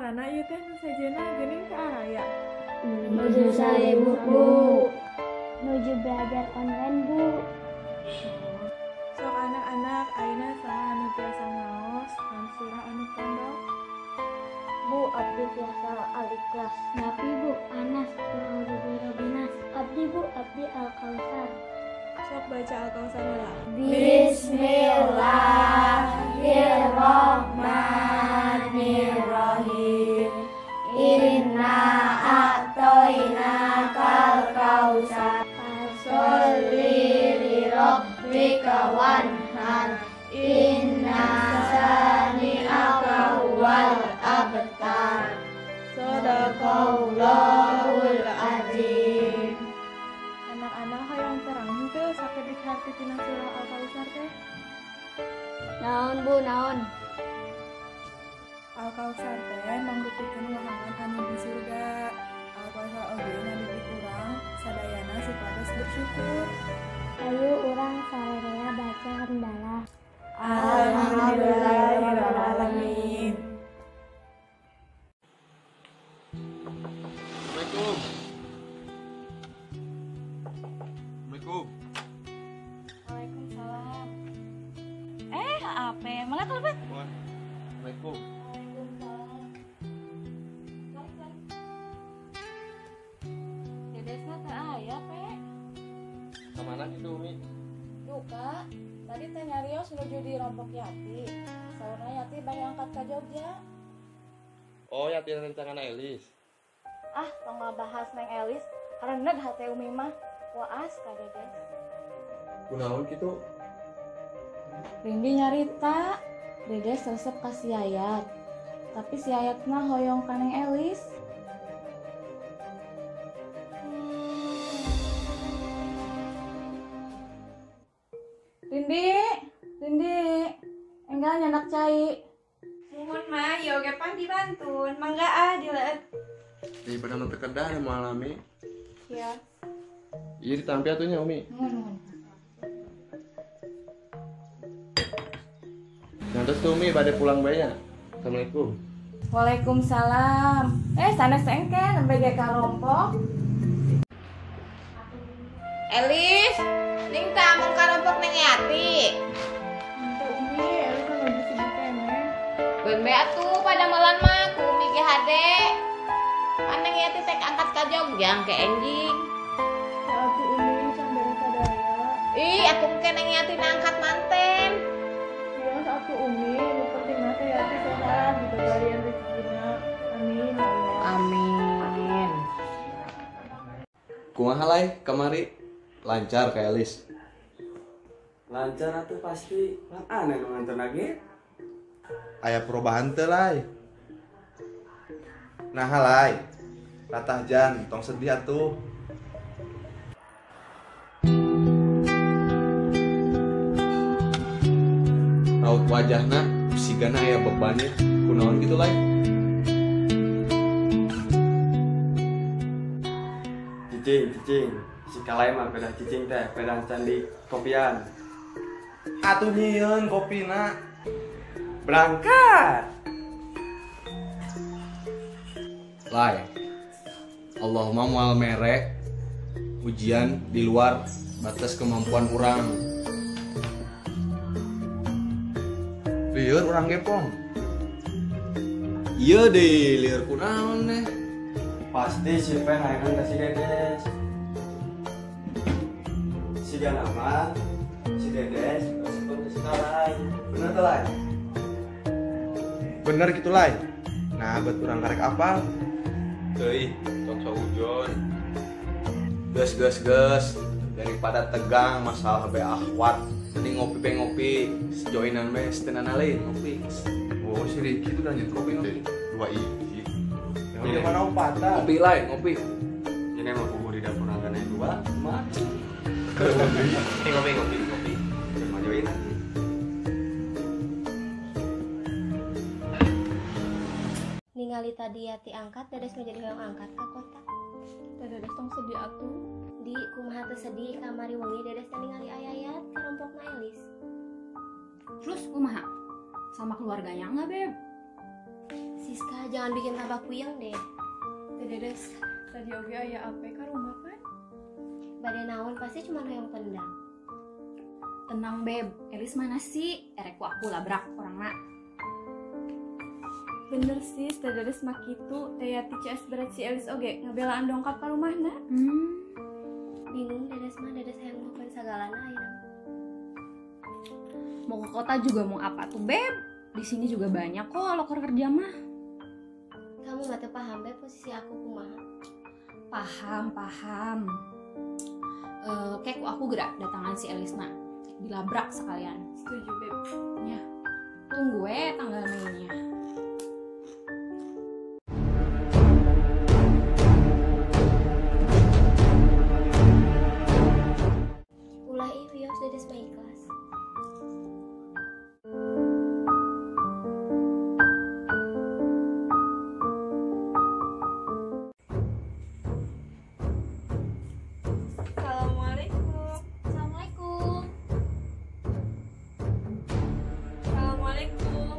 Acarana ieu teh nu sejenna geuning teu araya. Nuju sibuk, Bu. Nuju belajar online, Bu. Sok anak-anak ayeuna saha anu tiasa ngaos ngan surah anu pondok? Bu, abdi tiasa Al-Ikhlas. Napi, Bu, Anas, Qul a'udzu birabbin. Abdi, Bu, abdi Al-Kautsar. Sok baca Al-Kautsar heula. Bismillahirrahmanirrahim. Inna a'tainakal kautsar. Fasholli li rabbika wanhar. Inna syani'aka huwal abtar. Shadaqallahul azim. Anak-anak hoyong terang henteu sakedik harti tina surah Al-Kautsar teh? Naon, Bu, naon? Al-Kautsar teh mangrupikeun wahangan anu di surga. Al-Kautsar oge ngadidik urang sadayana supados bersyukur. Ayo urang sarerea baca hamdalah. Alhamdulillahirabbil alamin. Assalamualaikum. Assalamualaikum. Waalaikumsalam. Apa? Mangga kalebet. Waalaikumsalam. Waalaikumsalam. Cari. Dedesna teu aya, Pe. Ka mana kitu, Umi? Duka, tadi teh nyarios nuju di rompok Yati. Saurna Yati bade angkat ka Jogja. Oh, Yati rencangan Elis. Ah, tong ngabahas Neng Elis, kareneg hate Umi mah. Waas ka Dedes. Kunaon kitu? Rindi nyarita, Dedes resep ka si Yayat. Tapi si Yayatna hoyong ka Neng Elis. Rindi, Rindi, enggal nyandak cai. Muhun mah, ieu oge pan dibantun. Mangga ah dileueut. Daripada mentek kedah mau alami. Ya. Iya ditampi atuh nya, Umi. Nuhun. Ngantos tuh Umi bade pulang bae nya. Assalamualaikum. Waalaikumsalam. Sanes engke nembe ge ka rompok. Elis, ning teh amung ka rompok Neng Yati. Henteu Umi, Elis mah nuju sibuk keneh. Geun bae atuh padamelan mah ku Umi ge hade. Pan Neng Yati teh angkat ka Jogja ke enjing. Ya atuh Umi can beres sadaya. Ih, atuh engke Neng Yati angkat manten. Wios atuh Umi, nu penting mah teh Yati sehat dibabarian rezekina. Amin ya Allah. Amin. Kumaha lay kamari? Lancar ka Elis. Lancar atuh pasti, lan aneh nu nganter ge. Aya perubahan teu lay? Nah lay, latah jan, tong sedih atuh. Raut wajahna sigana aya bebannya, kunaon kitu lay? Cicing, cicing. Si kalai mah pedah cicing teh, pedah candi kopian. Atuh nyieun kopina. Berangkat. Lai, Allahumma moal mere ujian di luar batas kemampuan urang. Lieur urang ge pong. Iya deh, lieur kunaon deh. Pasti si Pen hayangan ka si Dedes. Siga nama si Dedes resepun ke si Kalai. Bener teh lay? Bener gitu lay. Nah, buat urang karek apal? Teuih, tong saujon. Gas gas gas, daripada tegang masalah be akhwat, mending ngopi be ngopi, joinan be setenan lain ngopi. Oh, si Riki tuh lanjut Ngopi, kopi ngopi. Dua iji. Yang mana opatan? Ngopi lain, ngopi. Ini mah bubur di dapur angkana dua, mah. Ngopi ngopi ngopi. Mau joinan. Ningali tadi Yati angkat, Dedes menjadi hoyong angkat ka kota. Teh Dedes tong sedih atuh. Di kumaha teu sedih kamari wengi Dedes teh ningali Ayayat ka rompokna Elis. Terus kumaha? Sama keluarganya enggak, Beb? Siska, jangan bikin tambah puyeng deh. Teh Dedes, tadi oge aya ape ka rumah kan? Bade naon pasti cuma hoyong pendang. Tenang Beb, Elis mana sih? Erek ku aku labrak orangna. Bener sis, Teh Dedes mah kitu. Teh Yati CS berat si Elis oge ngabelaan dongkap ka rumahna. Bingung Dedes mah, Dedes hayang ngelakuin sagalana ayeuna. Mau ke kota juga mau apa tuh Beb? Di sini juga banyak kok loker kerja mah. Kamu gak teu paham Beb posisi aku kumaha. Paham. Kayak aku gerak datangan si Elisna. Dilabrak sekalian. Setuju Beb. Ya, tunggu tanggal mainnya. Ulah ih wios Dedes mah ikhlas. Assalamualaikum. Assalamualaikum. Assalamualaikum.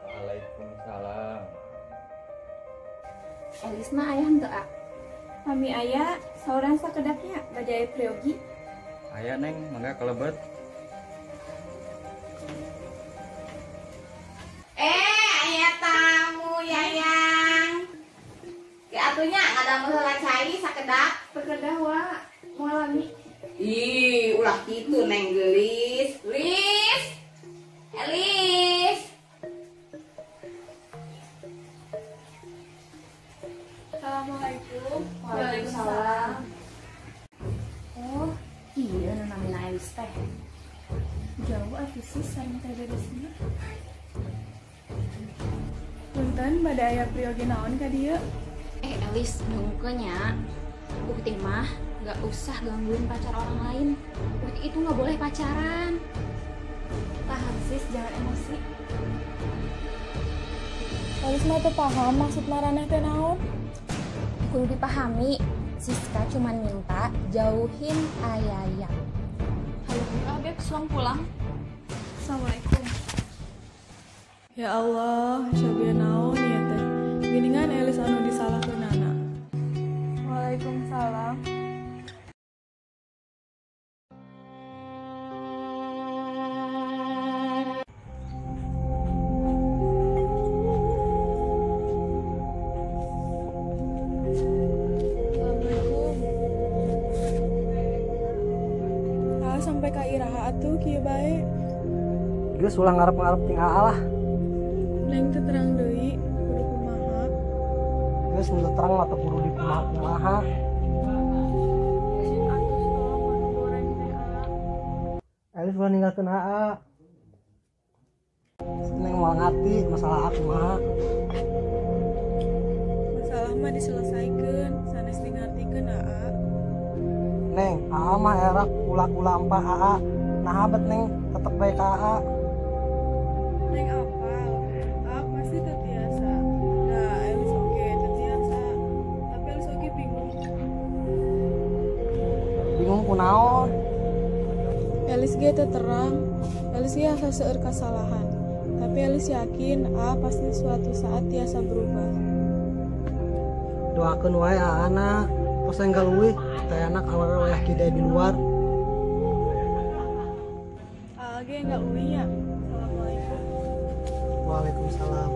Waalaikumsalam. Elisna ayah henteu a? Pami aya, saurang sakedapnya bade aya priyogi. Aya Neng, mangga kalebet. Aya tamu Yayang. Ki atunya ngadamel heula cai sakedap. Pekedah wa, moal lami. Ih, ulah kitu Neng geulis. Lis. Elis. Assalamualaikum. Waalaikumsalam. Oh, iya nu namina Elis teh. Jauh atuh sis sareng Teh Dedesna. Punten bade aya priyogi naon ka dieu? Elis, dongkeun nya. Ukti mah gak usah gangguin pacar orang lain. Ukti itu gak boleh pacaran. Tahan sis, jangan emosi. Elis mah teu paham maksud maraneh teh naon. Kudu dipahami, Siska cuman minta jauhin Ayayang. Halo, Beb, suang pulang. Assalamualaikum. Ya Allah, coba naon ya teh. Geningan Elis anu disalahkeunana. Waalaikumsalam. Assalamualaikum. Ah, sampai ka iraha atuh kieu bae. Geus ulah ngarep-ngarep ting aa lah. Neng teu terang deui, kudu kumaha. Geus nu terang mah teu kudu dikumaha-kumaha. Atuh tolong anu goreng teh aa. Elis ulah ninggalkeun aa. Neng moal ngarti masalah aku kumaha. Masalah mah diselesaikeun, sanes dingartikeun aa. Neng, aa mah erak kula-kula ampah aa. Nah abet Neng, tetep bae ka aa. Neng apal, aa pasti teu tiasa. Da Elis oge teu tiasa. Tapi Elis oge bingung. Bingung kunaon? Elis ge teu terang. Elis ge asa seueur kasalahan. Tapi Elis yakin aa pasti suatu saat tiasa berubah. Doakeun wae aa na. Tos enggal leuwih, teh anak awewe wayah kieu di luar. Aa ge enggal uih nya. Assalamualaikum. Waalaikumsalam.